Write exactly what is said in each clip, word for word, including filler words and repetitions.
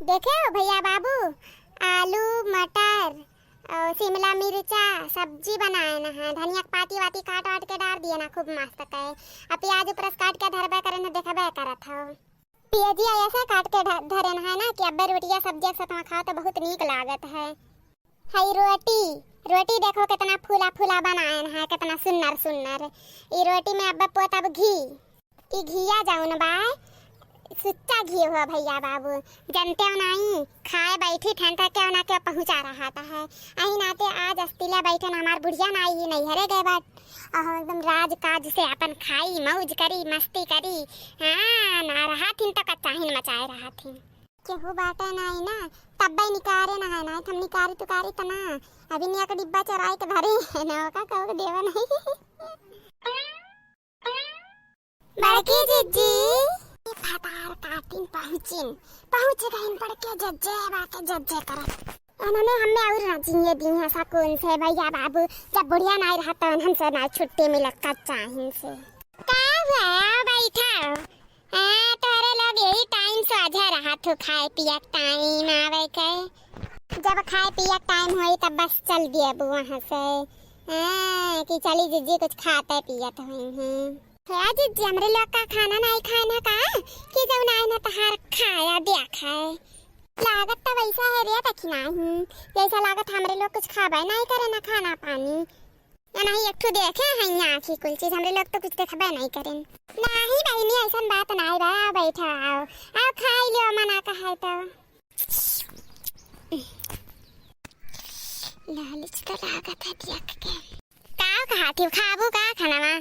देखे हो भइया बाबू, आलू, मटर और शिमला मिर्चा सब्जी बनाएन है। धनिया के पाती वाती काट वाट के डार दिएन है, खूब मस्त कै। अब प्याज उपरस काट के धरबे करेन, देखबे करत हो। प्याजिया ऐसे काट के ध-, धरेन है ना कि अब्बे रोटिया सब्जिया के साथ में खाओ तो बहुत नीक लागत है। हई रोटी, रोटी देखो कितना फूला फूला बनाएन है, कितना सुन्नर सुन्नर। ई रोटी में अब्बे पोतब घी। ई घिया जौन बा, सुच्चा घी हो भइया बाबू, जनते हो नाई, खाए बैठी ठन त केहू ना केहू पहुँचा रहत है। अही नाते आज अस्तिला बैठन हमार बुढ़िया नाई ही नैहरे गए बाट, और हम एकदम राज काज से अपन खाई, मौज करी, मस्ती करी। हाँ, ना रहत हिन तो कच्चाहिन मचाए रहत हिन। केहू बाटे नाई ना, तब्बे निकारे ना है, नाई त हम निकारी तुकारी त ना, अभी निया के डिब्बा चोराई के धरे है ना, ओका कहू के देवा नहीं। बड़की जिज्जी। ई भतार काटिन पहुँचिन, पहुँच गइन बड़के जज्जे, बड़के जज्जे करत। इन्होंने हमें और ना जिए दी है सकून से भइया बाबू, जब बुढ़िया नाई रहत तो हमसे ना छुट्टी मिलत कच्चाहिन से। का हुआ? आओ बैठा। हाँ, तोहरे लोग यही टाइम साझा रहत हो, खाए पिए के टाइम आवे के। जब खाए पिए के टाइम होई तब बस चल दिए वहाँ से। हाँ, कि चली जिज्जी कुछ खाते पियत होई हैं। हे जिज्जी, हमरे लोग का खाना नाई खाए ना का? कि जौन आए ना तहार खाया दिया खाए। लागत तो वैसा है रे, देखी नाही। जैसा लागत हमरे लोग कुछ खाबे नाई करे ना खाना पानी। या नहीं एक ठो देखे हैं यहाँ की कुल चीज, हमरे लोग तो कुछ देखबे नाई करेन। नाही बहिनी, ऐसन बात नाई बा, आओ बैठा, आओ, आओ खाई लियो, मना कहे तो। लालच तो लागत है देख के। का कहा थी, खाबू का खाना मा?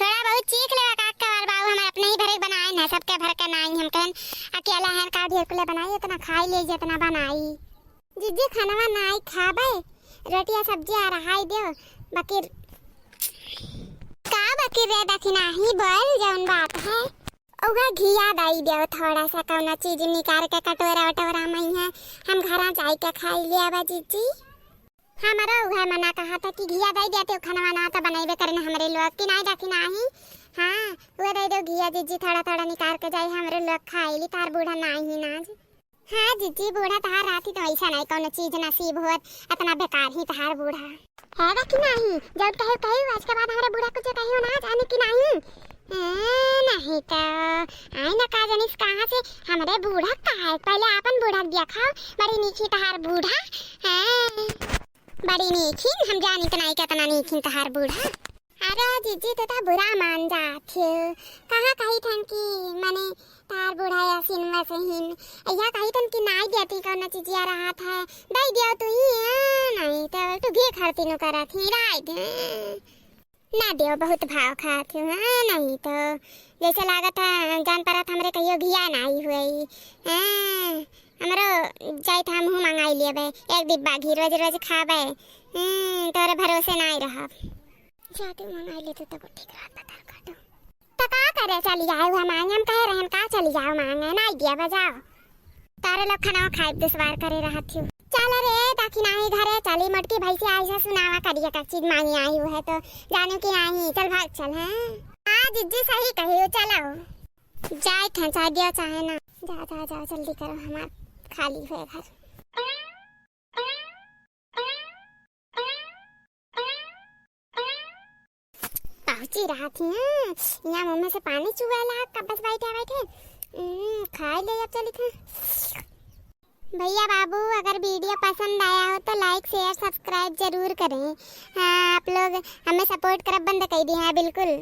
थोड़ा बहुत चीख लेवा का, का बाबू, हमारे अपने ही भरे बनाए ना, सबके भर के नाई, हम कहन अकेला है का ढेर कुले बनाई, इतना खाई ले जितना बनाई। जिज्जी, खनवा नाई खाबे, रोटिया सब्जिया रहाई देव, बाकी का बाकी रे दखिनाही बोल जौन बात है। उहे घिया दाई देव थोड़ा सा, कौनो चीज निकाल के कटोरा वटोरा में है, हम घरा जाई के खाई लेबा जिज्जी। हमारा उहे मना कहा था कि घिया दाई देते खनवा ना तो बनैबे करे ना हमरे लोग कि नाई दखिनाही। हाँ, उहे दे दो घिया जिज्जी, थोड़ा थोड़ा निकाल के जाई, हमरे लोग खाई ली, तार बूढ़ा नाई ही ना जी। हाँ जिज्जी, बूढ़ा तहार रहती तो ऐसा नहीं कौनो चीज नसीब होत, इतना बेकार ही तहार बूढ़ा। है बा कि नहीं? जब कहे कही आज के बाद हमारे बूढ़ा कुछ कहियो ना जाने कि नहीं। ए, नहीं तो आई ना का जानिस कहाँ से हमरे बूढ़ा का है। पहले आपन बूढ़ा दिया खाओ, बड़ी नीक ही तहार बूढ़ा। हाँ, बड़ी नीक ही, हम जानी तो नहीं कितना नीक ही तहार बूढ़ा। अरे जिज्जी, तू तो बुरा मान जात हो। कहाँ कही थन कि मने तार बूढ़ा या सिनेमा से हिन। या कही थन कि नाई देती कौनो चीजिया रहत है। दई दियो तू ही, हाँ, नहीं तो तू घी खरती नु करत ही, राय दे। ना दियो, बहुत भाव खात हो, हाँ, नहीं तो जैसे लागत है जान परत हमरे कहियो घिया नाई हुई। हाँ, हमरो जाइत हमहू मंगाई लेबे एक डिब्बा घी, रोज रोज खाबे। हम्म, तोरे भरोसे नाई रहब। जादू मंगाई लेते तब ठीक रहत, पता कर दो। तो का करे चली जाए हुआ मांगे, हम कहे रहन का चली जाओ मांगे, नाई दिया बजाओ। तारे लोग खाना खाए दुश्वार करे रहत थी। चल रे, ताकि नाही घरे चली, मोटकी भैंसी आई है, सुनावा करिए का चीज मांगी आई हुए है तो जानू कि नाही, चल भाग चल, हैं? हाँ जिज्जी सही कही हो, चलो। जाए थे, चाहे दियो चाहे ना। जा, जा, जा, जल्दी करो, हमार खाली हुए घर। पहुँची रहत ही, हाँ। यहाँ मुँह में से पानी चुए लाग, कब बस बैठे बैठे। हम्म, खाए ले अब चली थे। भैया बाबू, अगर वीडियो पसंद आया हो तो like, share, subscribe जरूर करें। हाँ, आप लोग हमें support करब बंद कर दिए हैं बिल्कुल।